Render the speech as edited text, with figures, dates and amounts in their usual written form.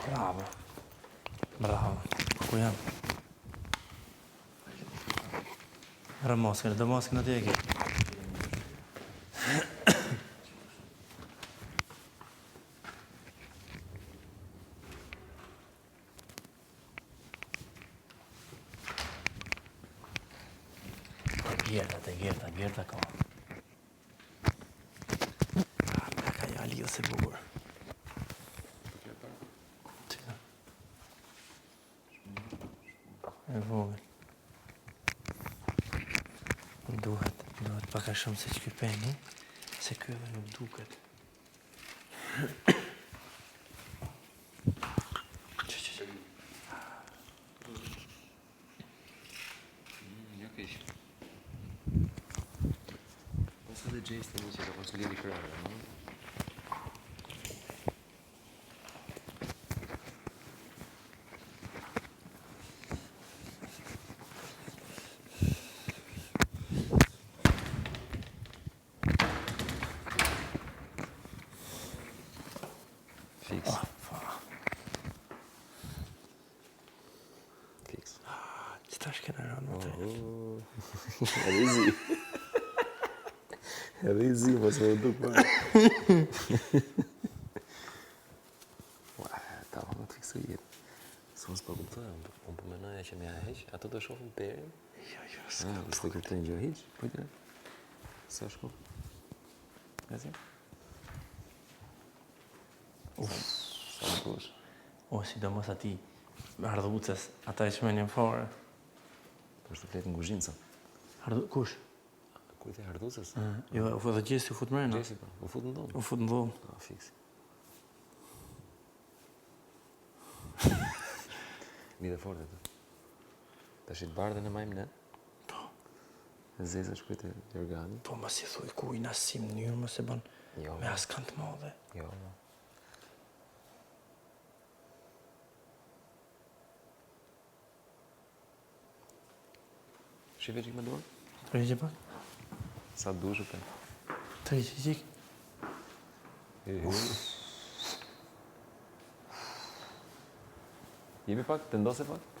Bravo. Bravo. Ku janë? Merre maskën, do maskën aty e ke. Gerta, te Gerta, Gerta ka. Ah, ka një aliu se bukur. E vogël. Duhet, duhet pak a shumë se që ky peni, se ky edhe nuk duket. Që, që, që. Mm, jo keq. Pas edhe Gjesti një që ka pas lidhi krahë, no? Fiks. Fiks. Që tash kena rënë më të Edhe i zi. Edhe i zi, mos më duk pa. Ua, ta më të fiksu jetë. Se unë s'po kuptoj, unë po, unë po menoja që me ja heq, ato do shohin perin. Jo, jo, s'ka. Ah, s'e kuptojnë gjë hiç, po të. Sa shko? Gati? Uf. Sa bukur. O, sidomos ati hardhucës, ata e çmenin fare. Po është të fletë në kuzhinë, sa? Hardhu, kush? Kujt e hardhucës? Jo, u fut dhe Gjesti u fut mrena. Gjesti, po, u fut në dhomë. U fut në dhomë. Ah, fiks. Lidhe fort atë. Tash i të bardhën e majmë ne. Po. E zeza shkoj te jorgani. Po, mos i thuj kuj në asnjë mënyrë, mos e bën Jo. me askënd të madhe. Jo. jo. Shife çik me dorë? Tërhiqe pak. Sa dush e pe. Tërhiqe çik. Uf. Jepi pak, të ndose pak.